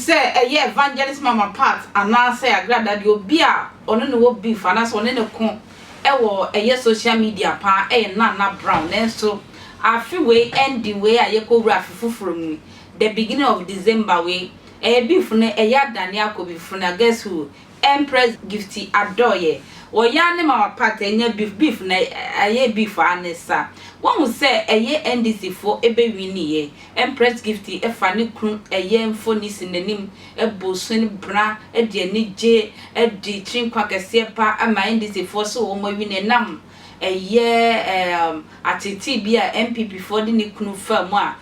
sɛ ɛyɛ Evangelist Mama Pat anaasɛ Agrada deɛ obi a ɔne no wɔ beef anaasɛ ɔne no ko wɔ ɛyɛ social media paa ɛyɛ Nana Brown nanso afe wei ɛndi wei a yɛkɔwura afe foforɔ mu yi the beginning of December wei ɛyɛ beef no ɛyɛ adane akɔ bi foforɔ na guess who Empress Gifty Adorye wɔyaa ne Mama Pat anya beef beef no ɛyɛ beef aa ne sa wahu sɛ ɛyɛ NDC foɔ ɛbɛ winiiɛ Empress Gifty fa ne kunu ɛyɛ mfoni si n'anim bɔ su bra de anigye de tiri nkwa kɛseɛ pa ma NDC foɔ sɛ wɔn awini ɛnam ɛyɛ ateetee bi a NPP foɔ de ne kunu faa mu a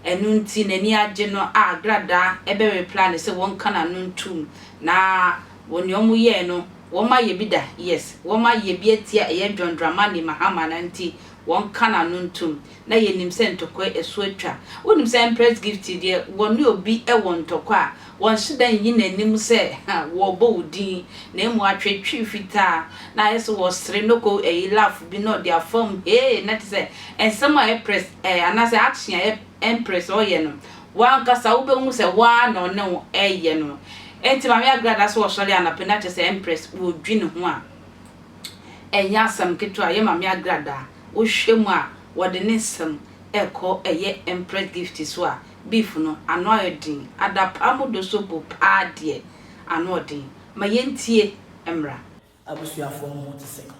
ɛno nti n'ani agye no a Agradaa bɛ reply no sɛ wɔnka n'ano ntom na wɔ nea wɔn yɛɛ no wɔn ayɛ bi da yes wɔn ayɛ bi atia ɛyɛ John Dramani Mahama no nti wɔnka n'ano ntom Na yɛnim sɛ ntɔkwa ɛso atwa. Wonim sɛ Empress Gift deɛ wɔne obi wɔ ntɔkwa a, wɔnhyɛ da nyi n'anim sɛ wɔrebɔ wo din, na mmom atweetwee fitaa, na ayɛ sɛ wɔresere no kɔ ɛyi laugh bi na ɔde afa mu hee, na kyerɛ sɛ nsɛm a Empress ɛɛ anaasɛ action a Empress ɔreyɛ no, wo ankasa wobɛhu sɛ wo ara na ɔne wo reyɛ no. Enti Maame Agrada sɛ ɔsɔre anɔpa yi na kyerɛ sɛ Empress wɔredwi ne ho a, ɛnyɛ asɛm ketewa, yɛ Maame Agrada Wohwɛ mu a wɔde ne nsɛm rekɔ ɛyɛ Empress Gift so a, beef no ano ayɛ den. Adapaa mu doso bo paa deɛ ano ɔden. Ma yɛntie mmra. Abusuafoɔ mo ho te sɛn?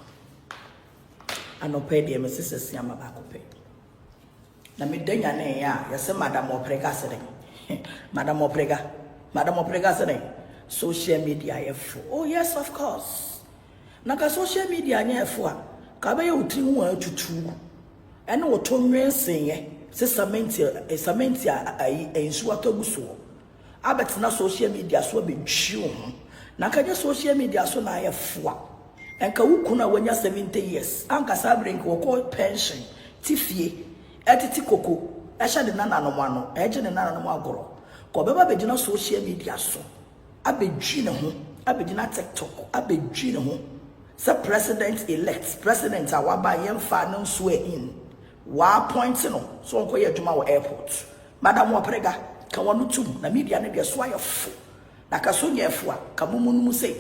Anɔpa yi deɛ mese sɛ siama baako pɛ na meda nyaneeɛ a yɛsɛ Madam Ɔprega sɛ dɛn? Madam Ɔprega, Madam Ɔprega sɛ dɛn? Social media yɛ fo. Oh yes of course. Na ka social media nyɛ ɛfo a, ka bɛyɛ wo tiri ho a atutu ɛne wo to nwensenyɛ sɛ samenti eh, samenti a ayi nsuo atɔ gu soɔ abɛtena social media so abɛtwi wo ho. Na nka nyɛ social media so na ayɛ fo a, nka wo kunu a wanya 70 years anka saa bere nka wɔkɔ pension te fie ɛtete koko ɛhyɛ ne nananom ano ɛgye ne nananom agorɔ ka ɔbɛba bɛgyina social media so abɛdwi ne ho abɛgyina tiktok abɛdwi ne ho sɛ president elect, president a waba a yɛmfaa no swear in, wɔappoint no sɛ ɔnkɔyɛ adwuma wɔ airport. Madam Ɔprega, ka w'ano tom na media no deɛ so ayɛ fo. Na ka so nyɛɛ fo a, ka momu no mu sei,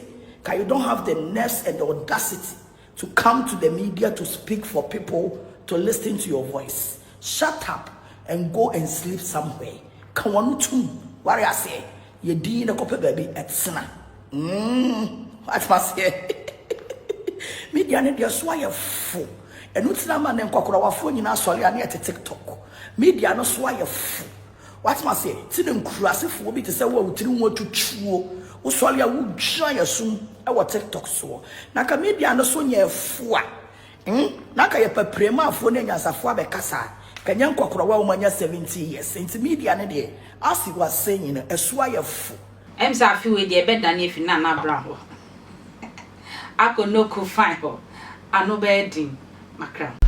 ka you don't have the nerves and the audacity to come to the media to speak for people to listen to your voice shut up and go and sleep somewhere ka wano tum ware aseɛ yɛ din na kɔpɛ baabi ɛtena mm wate aseɛ media ne deɛ so ayɛ fo ɛno tena ma ne nkɔkorawafoɔ nyinaa sɔre a ne yɛte tiktok media no so ayɛ fo Wate aseɛ? Ti na nkurasefoɔ bi te sɛ wo a wo tiri ho atutuo, wosɔre a wogyina yɛ som wɔ TikTok soɔ. Na nka media no so nyɛ fo a, hmm, na nka yɛpɛ premaafoɔ ne anyansafoɔ abɛkasa a, nka nyɛ nkɔkorɔwa a wɔanya 70 years. Nti media no deɛ, as you are saying no, ɛso ayɛ fo. Ɛm sɛ afe wei deɛ ɛbɛdane afi Nana Brown hɔ akɔ Noko Fine hɔ. Ano bɛyɛ den makra.